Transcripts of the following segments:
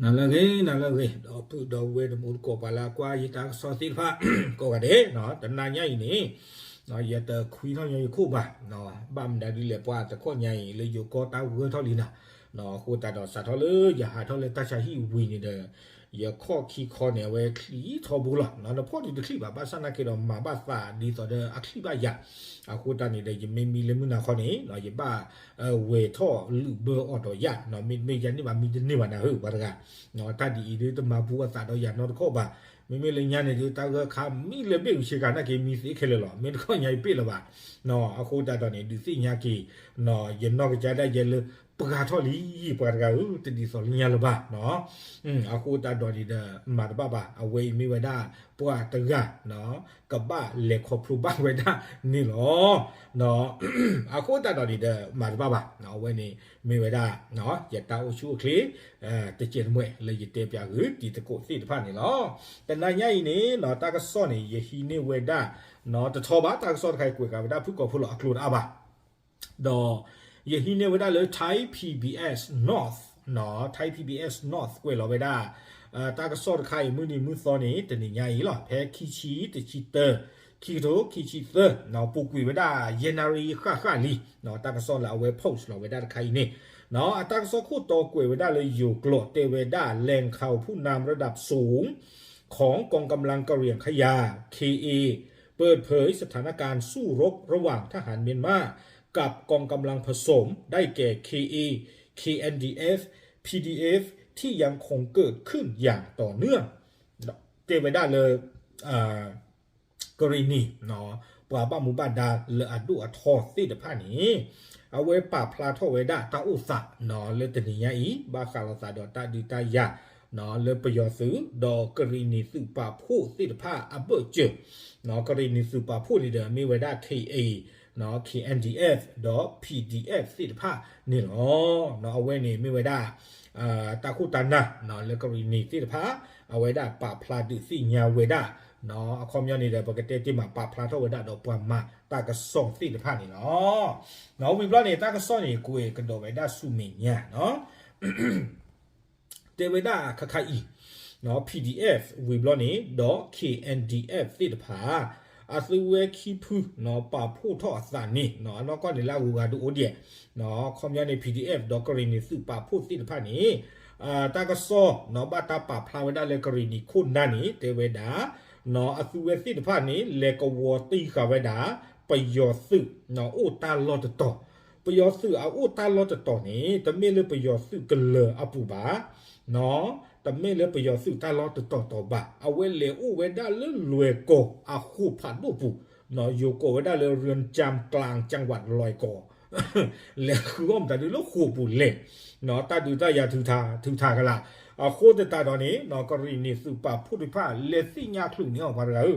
နၤလၢအဂ့ၤ နၤလၢအဂ့ၤ ဒီပုၢ်ဒီဝဲၢ်တံၤသကိး ပှၤလၢအကွၢ်ယတၢ်ကစီၣ်သ့ၣ်တဖၣ် ကိးဂၤဒဲး, တနၤညါအံၤန့ၣ် ယတခွံထီၣ်ညီယခိၣ်ဘၣ်, ဘၣ်မနုၤဒ်လဲၣ် ပှၤတခီညါအံၤ လၢယိၤကီၢ်တၢ်ဂၢၢ်ထီၣ်လံနၤ, အဃိသတးဒီး စးထီၣ်လၢယဟးထီၣ်လၢတၢ်ဆါဟံၣ်ဝံၤန့ၣ်ဒီး ယခီၣ်ခံခီန့ၣ် အဝဲချံထီဘိလီၤ, နဖီၣ်ဒုးတချံၣ်ဘၣ် ဘၣ်ဆၣ်နာ်က့ဒီး မၤဘၣ်သးဒ်သိးဒီးအချံၣ်ဘၣ်ယၤ, အဃိသတးန့ၣ်ဒီး ယမ့ၢ်မံလၢမုၢ်နၤခီန့ၣ် ယဘၣ်ဝဲၤထီၣ်လုၢ်ဘၢအီၤဒီးယၤ, မ့တမ့ၢ်ယၤန့ၢ်ဘၣ်မံတန့ၢ်ဘၣ်နၤဧၢ ပှၤတဂၤ, တၢ်ဒ်အံၤဒုးတမၤပူၤအသးဒီးယၤနီတခီၣ်ဘၣ်, မ့မ့ၢ်လၢညါန့ၣ်ဒုး တၢ်ဂၢၢ်ခါမံလၢဘ့ၣ်အူဆ့ကၤနာ်က့ မံသ့ခဲလၢာ်လီၤ, မ့ၢ်တခီညါအံၤပ့ၣ်လၢၤဘၣ်, အဃိသတးဒီးန့ၣ် ဒုးသ့ၣ်ညါက့ၤ ယနီၢ်ကစၢ်ဒၣ်ယဲလၢ ပှၤထီၣ်လံ ပှၤတဂၤဧၢ တဒ်သိးလၢညါလၢၤဘၣ်, အဃိသတးဒီးန့ၣ်ဒီး မၤတဘၣ်ဘၣ် အဝဲအံၤမ့ၢ်ဝဲဒၣ် ပှၤတဂၤ ကဘၣ်လဲၤခီဖျိဘၣ်ဝဲဒၣ်န့ၣ်လီၤ. အဃိသတးဒီးန့ၣ်ဒီး မၤတဘၣ်ဘၣ်, အဝဲန့ၣ်မ့ၢ်ဝဲဒၣ် ယတၢ်အိၣ်ဆူၣ်အိၣ်ချ့ တကဲးတမှဲးလၢယတဲပၠးဂုာ်တံၤသကိးသ့ၣ်တဖၣ်န့ၣ်လီၤ. တနၤညါအံၤန့ၣ် တၢ်ကစီၣ်န့ၣ် ယဟံးန့ၢ်ဝဲဒၣ် တထီဘၣ် တၢ်ကစီၣ်တခါအံၤကွဲးဃာ်ဝဲဒၣ်ဖုၣ်ကိာ်ဖိလီၤ အကျိၤတအါဘၣ် ဒီးယဟံးန့ၢ်ဝဲဒၣ်လၢ Thai PBS North, Thai PBS North ကွဲးလီၤဝဲဒၣ် တၢ်ကစီၣ်တခါအံၤ မုၢ်နံၤမုၢ်သီန့ၣ် တနံၤညါအံၤလီၤ ဖဲခံဆံ တဆံတၢ ခံကထိခံဆံသၢ ပူၤကွံာ်ဝဲဒၣ် ယဲၢ်နၣ်ရံၣ်ဃၣ်ဃၣ်လံ, တၢ်ကစီၣ်လၢအဝဲ post လီၤဝဲဒၣ်တခါအံၤန့ၣ်, အတၢ်ကစီၣ်ခိၣ်တီကွဲးဝဲဒၣ်လၢယိၤကျိာ် တဲဝဲဒၣ် แหล่งข่าวผู้นำระดับสูงของกองกำลังกะเหรี่ยงขยา เคเอ เปิดเผยสถานการณ์สู้รบระหว่างทหารเมียนมากับกองกำลังผสม ได้แก่ เคเอ เคเอ็นดีเอฟ พีดีเอฟ ที่ยังคงเกิดขึ้นอย่างต่อเนื่อง တဲဝဲဒၣ်လၢ ကရံၣ်နံၣ် ပှၤဘၣ်မူဘၣ်ဒါလၢအဒိၣ်အထီသ့ၣ်တဖၣ်န့ၣ် အဝဲပာ်ဖျါထီၣ်ဝဲဒၣ်တၢ်အိၣ်သး လၢတနံၤညါအံၤ ဘၣ်ဃးလိာ်သးဒီးတၢ်ဒုးတၢ်ယၤ လၢပယီၤသုး ဒီးကရံၣ်နံၣ်သုးပာ်ဖှိၣ်သ့ၣ်တဖၣ်အဘၢၣ်စၢၤ, ကရံၣ်နံၣ်သုးပာ်ဖှိၣ်န့ၣ်ဒီးမ့ၢ်ဝဲဒၣ် K A, K N D F ဒီး P D F သ့ၣ်တဖၣ်န့ၣ်လီၤ. အဝဲန့ၣ်မ့ၢ်ဝဲဒၣ် တၢ်ခိၣ်တၢ်နၢ် လၢကရံၣ်နံၣ်သ့ၣ်တဖၣ် အဝဲဒၣ်ပာ်ဖျါဒုးသ့ၣ်ညါဝဲဒၣ် အခီပညီန့ၣ်ဒီး ပကတဲတ့ၢ်မး ပာ်ဖျါထီၣ်ဝဲဒၣ်ဒီးပှၤမၤတၢ်ကစီၣ်သ့ၣ်တဖၣ်န့ၣ်လီၤ. ဝံၤဘျီန့ၣ် တၢ်ကစီၣ်န့ၣ် ကွဲးကဒီးဝဲဒၣ်ဆူမဲာ်ညါ တဲဝဲဒၣ်ခါခါအံၤ P D F ဝံၤဘျီန့ၣ် ဒီး K N D F သ့ၣ်တဖၣ် အသုဝဲခံဖု ပာ်ဖှိၣ်ထီၣ်အသးန့ၣ် အနီၢ်ကီၢ်န့ၣ်လၢအဂုၤအဂၤဒုးအိၣ်ဒံး, အခီပညီန့ၣ် P D F ဒီးကရံၣ်နံၣ်သုးပာ်ဖှိၣ်သ့ၣ်တဖၣ်န့ၣ် တၢ်ကစီၣ် ဘၣ်တၢ်ပာ်ဖျါဝဲဒၣ်လၢကရံၣ်နံၣ်ခိၣ်နၢ်န့ၣ် တဲဝဲဒၣ် အသုဝဲသ့ၣ်တဖၣ်န့ၣ် လဲၤကဝီၤတံၢ်ဃာ်ဝဲဒၣ် ပယီၤသုး အိၣ်တၢ်လီၢ်တတီၤ, ပယီၤသုးအအိၣ်တၢ်လီၢ်တတီၤန့ၣ် တမ့ၢ်လၢပယီၤသုးကလၢၤအပူၤဘၣ်, တမ့ၢ်လၢပယီၤသုးတၢ်လီၢ်တတီၤတီၤဘၣ်, အဝဲလဲၤအိၣ်ဝဲဒၣ်လၢလွဲၢ်ကီၢ်အဃိာ်ဖးဒိၣ်ပူၤ, ယိၤကိးဝဲဒၣ်လၢ เรือนจำกลางจังหวัด လွဲၢ်ကီၢ် လဲၤဃုအီၣ်မတၤဒုလၢဃိာ်ပူၤလဲၣ်, တၢ်ဒုးတၢ်ယၤထုးထးကလး, အဃိသတးဒီးန့ၣ် ကရံၣ်နံၣ်သုးပာ်ဖှိၣ်တဖၣ် လဲၤသ့ၣ်ညါချုးန့ၢ်အီၤပှၤတဂၤဧ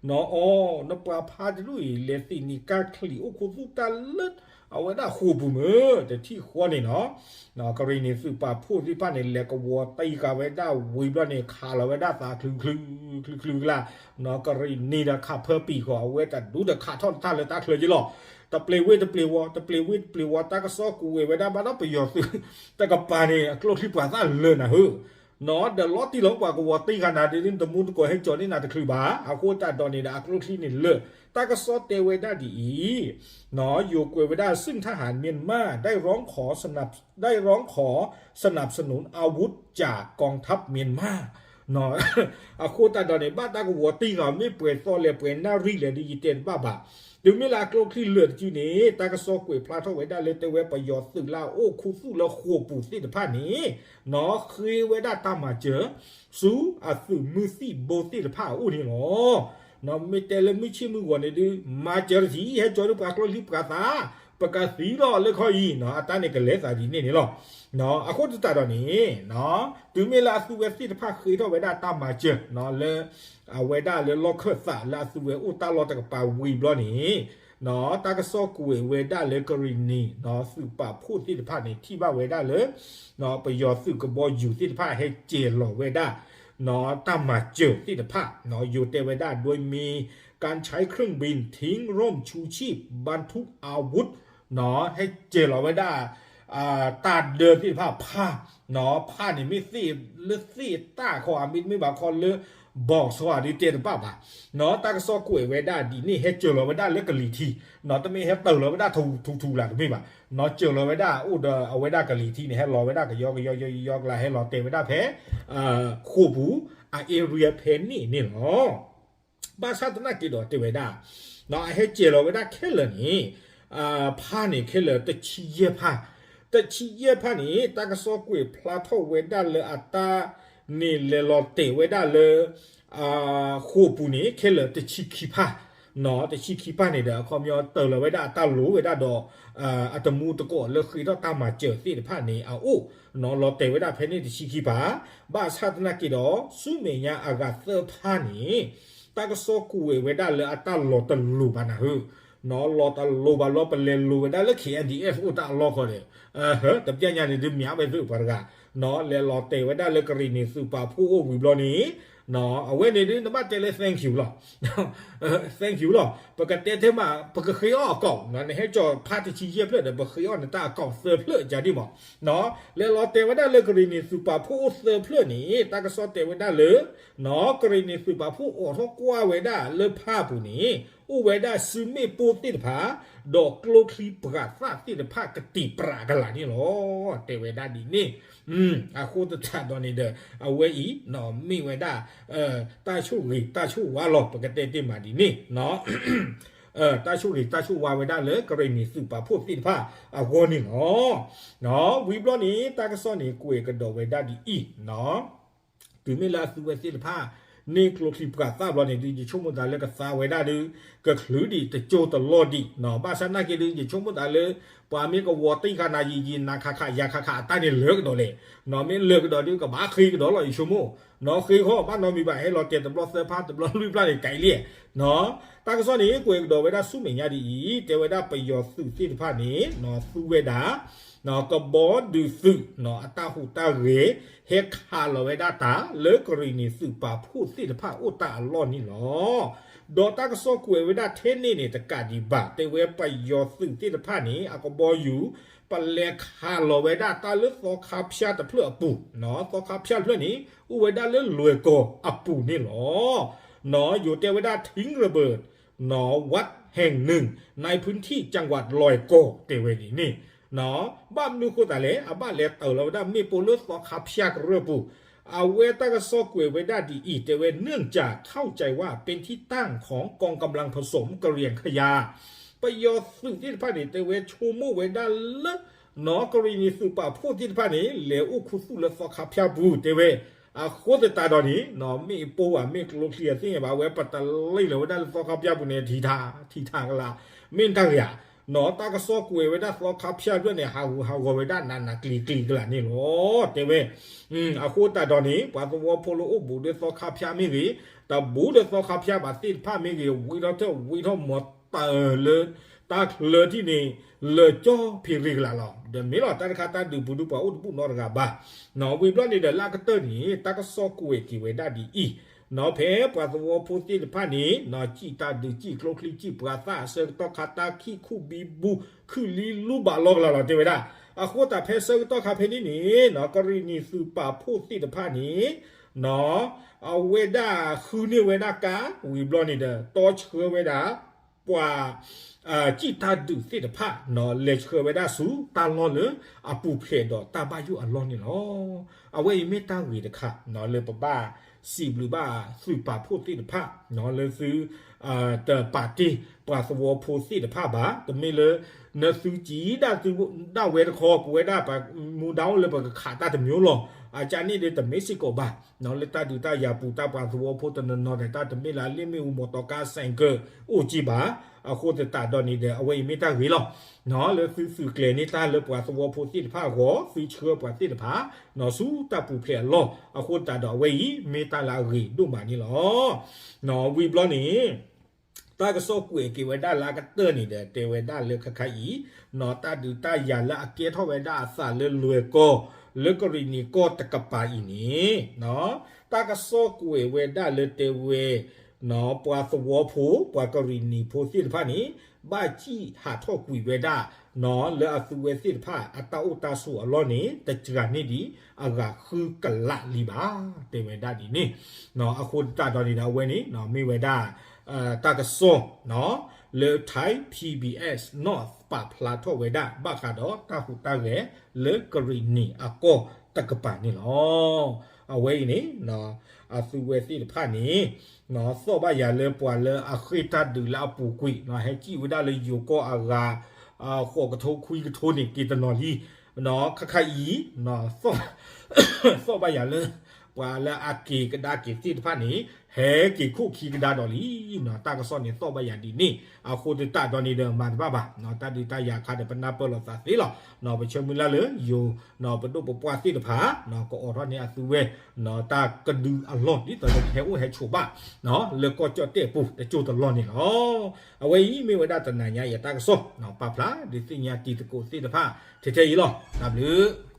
ၢ, အီ နပှၤဖးတဒူၣ်အံၤ လဲၤသ့ၣ်နံၤကါချံၣ်အိၣ်ခူသူၣ်တၢ်လၢ အဝဲဒၣ်ဃိာ်ပူၤမ့ၢ် တထံၣ်ဃီန့ၣ်နီၤ, ကရံၣ်နံၣ်သုးပာ်ဖှိၣ်သ့ၣ်တဖၣ်န့ၣ် လဲၤကဝီၤတံၢ်ဃာ်ဝဲဒၣ်ဝံၤဘျီန့ၣ် ခးလီၤဝဲဒၣ်သးချုးချုး ချုးချုးကလး, ကရံၣ်နံၣ်ဒီးခးဖၢပံာ်ဃီ အဝဲတဒူၣ်တခးထီၣ်တထၣ်လၢတၢ်ချၢက့လီၤ, တပျ့ၤဝ့ၢ်တပျ့ၤဝီၤ တပျ့ၤဝ့ၢ်တပျ့ၤဝီၤ တၢ်ကစီၣ်ကူးဝဲဒၣ်ဘၣ်ဒီးပယီၤသုး တကပၤန့ၣ် အကျိချံပှၤသၣ်လၢာ်နၤဧၢ နီၤ ဒီးလီၤတံၢ်လီၤပှၤကဝီၤတံၢ်ဃာ်နၤဒ်န့ၣ် တမူတကိးဟဲကၠီၤန့ၢ်နၤတချုးဘၣ်, အဃိသတးဒီးန့ၣ်ဒီး အကျိချံန့ၣ်လၢာ်, တၢ်ကစီၣ်တဲဝဲဒၣ်ဒ်အံၤ, နီၤ ယိၤကွဲးဝဲဒၣ် ซึ่งทหารเมียนมาได้ร้องขอสนับ ได้ร้องขอสนับสนุนอาวุธจากกองทัพเมียนมา နီၤ အဃိသတးဒီးန့ၣ် ဘၣ်တၢ်ကဝီၤတံၢ်ဃာ်မ့ၢ်ပှဲၤသီလဲၣ်ပှဲၤနၣ်ရံၣ်လဲၣ်ဒ်ယတဲတဘၣ်ဘၣ်, တုၤမ့ၢ်လၢအကျိချံလၢာ်တစုန့ၣ် တၢ်ကစီၣ်ကွဲးဖျါထီၣ်ဝဲဒၣ်လၢတဲဝဲပယီၤသုးလၢအအိၣ်ခူသူၣ်လၢဃိာ်ပူၤသ့ၣ်တဖၣ်န့ၣ်, နီၤ ဃ့ဝဲဒၣ်တၢ်မၤစၢၤ ဆူအသုးမုၢ်သံၣ်ဘိသ့ၣ်တဖၣ်အအိၣ်န့ၣ်လီၤ. နီၤ မ့ၢ်တဲလၢမုၢ်ဆ့ၣ်မုၢ်ဂီၤန့ၣ်ဒုး မၤစၢၤတထံၣ် ဟဲကၠီၤဒုးပှၤကျိချံပှၤသၣ်, ပကသံလီၤလၢခီအံၤ နီၤ အတၢ်န့ၣ်ကလဲၤသးဒ်န့ၣ်န့ၣ်လီၤ. နီၤ အဃိသတးဒီးန့ၣ် နီၤ တုၤမ့ၢ်လၢအသုဝဲသ့ၣ်တဖၣ်ဃ့ထီၣ်ဝဲဒၣ်တၢ်မၤစၢၤ နီၤ လၢ အဝဲဒၣ်လၢလီၢ်ခၢၣ်သးလၢအသုဝဲအိၣ်တၢ်လီၢ်တကပၤဝံၤဘျီန့ၣ်, နီၤ တၢ်ကစီၣ်ကွဲးဝဲဒၣ်လၢကရံၣ်နံၣ် နီၤ သုးပာ်ဖှိၣ်သ့ၣ်တဖၣ်န့ၣ် ထံၣ်ဘၣ်ဝဲဒၣ်လၢ နီၤ ပယီၤသုးကဘီယူၤသ့ၣ်တဖၣ်ဟဲစဲၤလီၤဝဲဒၣ် နီၤ တၢ်မၤစၢၤသ့ၣ်တဖၣ် နီၤ ယိၤတဲဝဲဒၣ် โดยมีการใช้เครื่องบินทิ้งร่มชูชีพบรรทุกอาวุธ နီၤ ဟဲစဲၤလီၤဝဲဒၣ် တၢ်ဒၢသ့ၣ်တဖၣ်ဖး, ဖးန့ၣ်မ့ၢ်သ့ၣ်လၢသ့ၣ်တၢ်ခီ အမ့တမ့ၢ်ဘၣ်ခီလၢ ဘီၣ်ဆီ အဒုးတဲတဘၣ်ဘၣ်, တၢ်ကစီၣ်ကွဲးဝဲဒၣ်ဒ်န့ၣ် ဟဲစၢၤလီၤဝဲဒၣ်လၢကလံၤထံး, တမ့ၢ်ဟဲတၢၤလီၤဝဲဒၣ်ထူထူထူလၢတမ့ၢ်ဘၣ်, စၢၤလီၤဝဲဒၣ်အိၣ်ဒီးအဝဲဒၣ်ကလံၤထံးန့ၣ် ဟဲလီၤဝဲဒၣ်ကယီကယီကယီကယီကလါ ဟဲလီၤတဲာ်ဝဲဒၣ်ဖဲ ဃိာ်ပူၤ အ area ဖဲန့ၣ်န့ၣ်လီၤ. ဘၣ်ဆၣ်သနာ်က့ဒီးတဲဝဲဒၣ် အဟဲစဲၤလီၤဝဲဒၣ်ခဲလၢာ်န့ၣ် ဖးန့ၣ်ခဲလၢာ်တဆံယဲၢ်ဖး, တဆံယဲၢ်ဖးန့ၣ် တၢ်ကစီၣ်ကွဲးဖျါထီၣ်ဝဲဒၣ်လၢအတၢ်န့ၣ် လဲၤလီၤတဲာ်ဝဲဒၣ်လၢ ဃိာ်ပူၤန့ၣ် ခဲလၢာ်တဆံခံဖး, တဆံခံဖးန့ၣ်ဒီး အခီပညီတၢၤလီၤဝဲဒၣ်အတၢ်လိၤဝဲဒၣ်ဒီး အတမူတကိးလၢဃ့ထီၣ်တၢ်မၤစၢၤသ့ၣ်တဖၣ်န့ၣ်အအိၣ်, လီၤတဲာ်ဝဲဒၣ်ဖဲန့ၣ်တဆံခံဖး, ဘၣ်ဆၣ်သနာ်က့ဒီး ဆူမဲာ်ညါအဂၤသၢဖးန့ၣ် တၢ်ကစီၣ်ကွဲးဝဲဒၣ်လၢအတၢ်လီၤတလိၤဘၣ်နၢ်ဟၢ, လီၤတလိၤဘၣ်လီၤ ပလဲၤလိၤဝဲဒၣ်လၢ K N D F အိၣ်တၢ်အလီၢ်ဃီဒီး တပျၢ်ညါန့ၣ်ဒုးမၠးဝဲသုပှၤတဂၤ, လဲၤလီၤတဲာ်ဝဲဒၣ်လၢကရံၣ်နံၣ်သုးပာ်ဖှိၣ်အိၣ်ဝံၤဘျီန့ၣ် အဝဲန့ၣ်ဒုးနဘၣ်တဲလၢ thank you လီၤ thank you လီၤ. ပကတဲထဲမး ပကဃ့အီၣ်အကီၢ်, နဟဲကၠီၤဖးတဆံယဲၢ်ဖျၢၣ်ဒီး ပဃ့အီၣ်နတၢ်အကီၢ်သၢဖျၢၣ်ကဒ်မး, လဲၤလီၤတဲာ်ဝဲဒၣ်လၢကရံၣ်နံၣ်သုးပာ်ဖှိၣ်အိၣ်သၢဖျၢၣ်န့ၣ် တၢ်ကစီၣ်တဲဝဲဒၣ်လၢ ကရံၣ်နံၣ်သုးပာ်ဖှိၣ်အိးထီၣ်ကွၢ်ဝဲဒၣ်လၢဖးပူၤန့ၣ် အိၣ်ဝဲဒၣ်စုမ့ၣ်ပိၢ်သ့ၣ်တဖၣ် ဒီးကျိချံပှၤသၣ်သ့ၣ်တဖၣ်ကတံာ်ပြးကလာ်န့ၣ်လီၤ. တဲဝဲဒၣ်ဒ်န့ၣ် အဃိသတးဒီးန့ၣ်ဒီး အဝဲအံၤ မ့ၢ်ဝဲဒၣ် တၢ်ဆိၣ်ဂ့ၤတၢ်ဆိၣ်ဝါလီၤ ပကတဲတ့ၢ်မးဒ်န့ၣ် တၢ်ဆိၣ်ဂ့ၤတၢ်ဆိၣ်ဝါဝဲဒၣ်လၢကရံၣ်နံၣ်သုးပာ်ဖှိၣ်သ့ၣ်တဖၣ်အဂီၢ်န့ၣ်လီၤ. ဝံၤဘျီန့ၣ် တၢ်ကစီၣ်န့ၣ် ကွဲးကဒီးဝဲဒၣ်ဒ်အံၤ, တုၤမ့ၢ်လၢအသုဝဲသ့ၣ်တဖၣ် န့ၢ်ကျိချံပှၤသၣ်ဘျီန့ၣ်ဒုး ယဆိကမိၣ်သးလၢကသါဝဲဒၣ်ဒုး ကချုးဒံးတကၠိတလီၢ်ဒံး, ဘၣ်ဆၣ်နာ်က့ဒုး ယဆိကမိၣ်သးလၢ ပှၤမ့ၢ်ကဝီၤတံၢ်ဃာ်နၤယံာ်ယံာ် နၤခးခးယၤခးခးအတၢ်န့ၣ်လၢာ်ကဒီးလဲၣ်, မ့ၢ်လၢာ်ကဒီးဒုး ကဘၣ်ဃ့ကဒီးလီၤ ယဆိကမိၣ်, နီၢ်ဃ့ဃီ ဘၣ်နီတမံၤဘၣ် ဟဲလီၤတဲာ်တဘျီသၢဖး တဘျီလွံၢ်ဖျၢၣ်န့ၣ် ကဲလံ, တၢ်ကစီၣ်န့ၣ် ကွဲးကဒီးဝဲဒၣ်ဆူမဲာ်ညါဒ်အံၤ တဲဝဲဒၣ်ပယီၤသုးသ့ၣ်တဖၣ်န့ၣ် သူဝဲဒၣ် ကဘီဒုးသုး အတၢ်ဟူးတၢ်ဂဲၤ ဟဲခးလီၤဝဲဒၣ်တၢ်လၢကရံၣ်နံၣ်သုးပာ်ဖှိၣ်သ့ၣ်တဖၣ်အိၣ်တၢ်အလီၢ်န့ၣ်လီၤ. ဒီးတၢ်ကစီၣ်ကွဲးဝဲဒၣ်ထဲန့ၣ်န့ၣ် တကးဒံးဘၣ် တဲဝဲပယီၤသုးသ့ၣ်တဖၣ်န့ၣ် အကဘီယူၤ ပလဲၤခးလီၤဝဲဒၣ်တၢ်လၢသီခါဖၠၣ်တဖျၢၣ်အပူၤ, သီခါဖၠၣ်တဖျၢၣ်န့ၣ် အိၣ်ဝဲဒၣ်လၢလွဲၢ်ကီၢ်အပူၤန့ၣ်လီၤ. ယိၤတဲဝဲဒၣ် ထံရဘၢၣ် วัดแห่งหนึ่ง ในพื้นที่จังหวัดลอยก่อ တဲဝဲဒ်န့ၣ်, ဘၣ်မနုၤဃိသတးလဲၣ် အဘၣ်လဲၤတၢၤလီၤဝဲဒၣ်မ့ၣ်ပိၢ်လၢသီခါဖၠၣ်ကရၢၢ်ပူၤ, အဝဲတၢ်ကစီၣ်ကွဲးဝဲဒၣ်ဒ်အံၤ တဲဝဲ เนื่องจากเข้าใจว่าเป็นที่ตั้งของกองกำลังผสมกะเหรี่ยงขยา ပယီၤသုးသ့ၣ်တဖၣ်န့ၣ် တဲဝဲဆိကမိၣ်ဝဲဒၣ်လၢ ကရံၣ်နံၣ်သုးပာ်ဖှိၣ်သ့ၣ်တဖၣ်န့ၣ် လဲၤအိၣ်ခူသူၣ်လၢသီခါဖၠၣ်ပူၤ တဲဝဲ, အဃိသတးဒီးန့ၣ် မ့ၣ်ပိၢ်ဧါ မ့ၢ်ကျိချံအသ့ၣ်ညါဘၣ် အဝဲပတလံၣ်လီၤဝဲဒၣ်လၢသီခါဖၠၣ်ပူၤန့ၣ် ထံထး ထံထးကလာ် မ့ၢ်တၢ်ဂ့ၤဧါ, တၢ်ကစီၣ်ကွဲးဝဲဒၣ်သီခါဖၠၣ်တဖျၢၣ်န့ၣ် ဟးဂူာ်ဟးဂီၤဝဲဒၣ်နးနးကျံၤကျံၤကလာ်န့ၣ်လီၤ တဲဝဲ, အဃိသတးဒီးန့ၣ် ပှၤသဝီဖိလၢအိၣ်ဘူးဒီးသီခါဖၠၣ်မ့ၢ်ဂ့ၤ, တဘူးဒီးသီခါဖၠၣ်ဘၣ်သ့ၣ်တဖၣ်မ့ၢ်ဂ့ၤ ဝံထီၣ်ထၢၣ်ဝံထီၣ်မီၤတၢ်လၢ တၢ်ချၢထံၣ်န့ၣ် လၢာ်ကၠီဖံးရ့ၣ်ကလာ်လီၤ. ဒီးမ့ၢ်လီၤ တၢ်တခါတၢ်ဒုးပူၤဒုးပှၤအိၣ်တဘူၣ်နီတဂၤဘၣ်, ဝံၤဘျီန့ၣ်ဒီးလၢအကတၢၢ်န့ၣ် တၢ်ကစီၣ်ကွဲးက့ၤဝဲဒၣ်ဒ်အံၤ, ဖဲပှၤသဝီဖိသ့ၣ်တဖၣ်န့ၣ် စံၣ်တၢ်ဒုးစံၣ်ကျိချံစံၣ်ပှၤသၣ်အဆၢကတီၢ်ခါ တၢ်ခံၣ်ခူၣ်ဘံဘူ ခုၣ်လံလူဘၣ်လီၤကလာ်လီၤ တဲဝဲဒၣ်, အဃိသတးဖဲဆၢကတီၢ်ခါဖဲန့ၣ်န့ၣ် ကရံၣ်နံၣ်သုးပာ်ဖှိၣ်သ့ၣ်တဖၣ်န့ၣ် အဝဲဒၣ်ဃုန့ၢ်ဝဲဒၣ်ကါ ဝံၤဘျီန့ၣ်ဒီး တီဆှၢဝဲဒၣ် ပှၤ စံၣ်တၢ်ဒုးသ့ၣ်တဖၣ် လဲၤဆှၢဝဲဒၣ်ဆူတၢ်လီၢ်လၢအပူၤဖျဲးဒီးတၢ်ဘၣ်ယိၣ်အလီၢ်န့ၣ်လီၤ. အဝဲအံၤမ့ၢ်တၢ်ဂ့ၤတခါ လၢပဘၣ်စံးဘျုးဘၣ်သုးပာ်ဖှိၣ်သ့ၣ်တဖၣ် လၢသု တပာ်တ့ၢ်ပှၤသဝီဖိသ့ၣ်တဖၣ်ဘၣ်. တမ့ၢ်လၢ နသုစံးဒၣ်သုဒၣ်ဝဲတခီ ပဝဲဒၣ်ပမူဒါအိၣ်လၢပကခးတၢ်တမံၤလီၤ. အကန့ၣ်ဒီးတမ့ၢ်စ့ၢ်ကီးဘၣ် လၢတၢ်ဒုးတၢ်ယၤပူၤ တၢ်ပှၤသဝီဖိတနီၤနီၤဒီး တၢ်တမ့ၢ်လၢအလ့ၣ်မ့ၣ်အူမီၢ်တီၤကါစဲးကၢးအိၣ်က့ဘၣ်. အဃိသတးဒီးန့ၣ်ဒီး အဝဲအံၤမ့ၢ်တၢ်ဂ့ၤလီၤ. လၢသုသုးကျဲၤန့ၢ်တၢ်လၢပှၤသဝီဖိသ့ၣ်တဖၣ်အဂီၢ် သုဆှၢပှၤသ့ၣ်တဖၣ် ဆူတၢ်ပူၤဖျဲးအလီၢ် အဃိသတးဒီးအဝဲအံၤ မ့ၢ်တၢ်လၢအဂ့ၤဒိၣ်မးန့ၣ်လီၤ. ဝံၤဘျီန့ၣ် တၢ်ကစီၣ်ကွဲးက့ၤဝဲဒၣ်လၢအကတၢၢ်န့ၣ်ဒီး တဲဝဲဒၣ်လၢခါခါအံၤ တၢ်ဒုးတၢ်ယၤလၢအကဲထီၣ်ဝဲဒၣ်အသးလၢလွဲၢ်ကီၢ် လၢကရံၣ်နံၣ်ကီၢ်တကပၤအံၤန့ၣ် တၢ်ကစီၣ်ကွဲးဝဲဒၣ်လၢတဲဝဲ ပှၤသဝီဖိ ပှၤကရံၣ်နံၤဖိသ့ၣ်တဖၣ်န့ၣ် ဘၣ်စံၣ်ဟးထီၣ်ကွံာ်ဝဲဒၣ် လၢအသုဝဲသ့ၣ်တဖၣ်အတၢ်အိၣ်တၢ်ဆိးအလီၢ်န့ၣ် တစှၤန့ၢ်ဒံးအဂၤဃုကလးလံဘၣ် တဲဝဲဒၣ်ဒ်န့ၣ်. အဃိသတးဒီးန့ၣ်ဒီး အဝဲန့ၣ် မ့ၢ်ဝဲဒၣ် တၢ်ကစီၣ် လၢ Thai PBS နီၢ်ပာ်ဖျါထီၣ်ဝဲဒၣ် ဘၣ်ဃးဒီးတၢ်ဟူးတၢ်ဂဲၤလၢကရံၣ်နံၤအကီၢ်တကပၤန့ၣ်လီၤ. အဝဲအံၤန့ၣ် အသုဝဲသ့ၣ်တဖၣ်န့ၣ် သီၣ်ဘၣ်ယၤလၢပှၤလၢအဃ့ၢ်တၢ်ဒုးလၢအပူၤကွံာ် ဟဲစံၣ်ဝဲဒၣ်လၢယိၤကီၢ်အဂၤ ဃိးကထိခွံကထိန့ၣ် က့ၤတနီၤလံ. ခါခါအံၤ သီၣ်ဘၣ်ယၤလၢ ပှၤလၢအက့ၤကဒါက့ၤသ့ၣ်တဖၣ်န့ၣ် ဟဲက့ၤခိၣ်ခံကဒါဒီးလံ. တၢ်ကစီၣ်န့ၣ်သီၣ်ဘၣ်ယၤဒ်န့ၣ် အဃိသတးဒီးန့ၣ်ဒီး မၤတဘၣ်ဘၣ် တၢ်ဒုးတၢ်ယၤခါဒီး ပနၢ်ပၢၢ်လိာ်သးသ့လီၤ. ပဆၢမုၢ်လၢ်လၢယိၤ ပဒိၣ်ပပှၢ်သ့ၣ်တဖၣ် ကအိးထီၣ်န့ၢ်အသုဝဲ တၢ်ကဒုအလီၢ် ဒ်သိးဒီးကဟဲအိၣ်ဟဲဆိးဘၣ် လၢကီၢ်ကၠီၣ်တဲၣ်အပူၤ တစိၢ်တလီၢ်န့ၣ်လီၤ. အဝဲအံၤမ့ၢ်ဝဲဒၣ်တနၤညါအံၤအတၢ်ကစီၣ် ပာ်ဖျါဒုးသ့ၣ်ညါတံၤသကိးသ့ၣ်တဖၣ် ထဲထဲအံၤလီၤ. တၢ်ဘျုး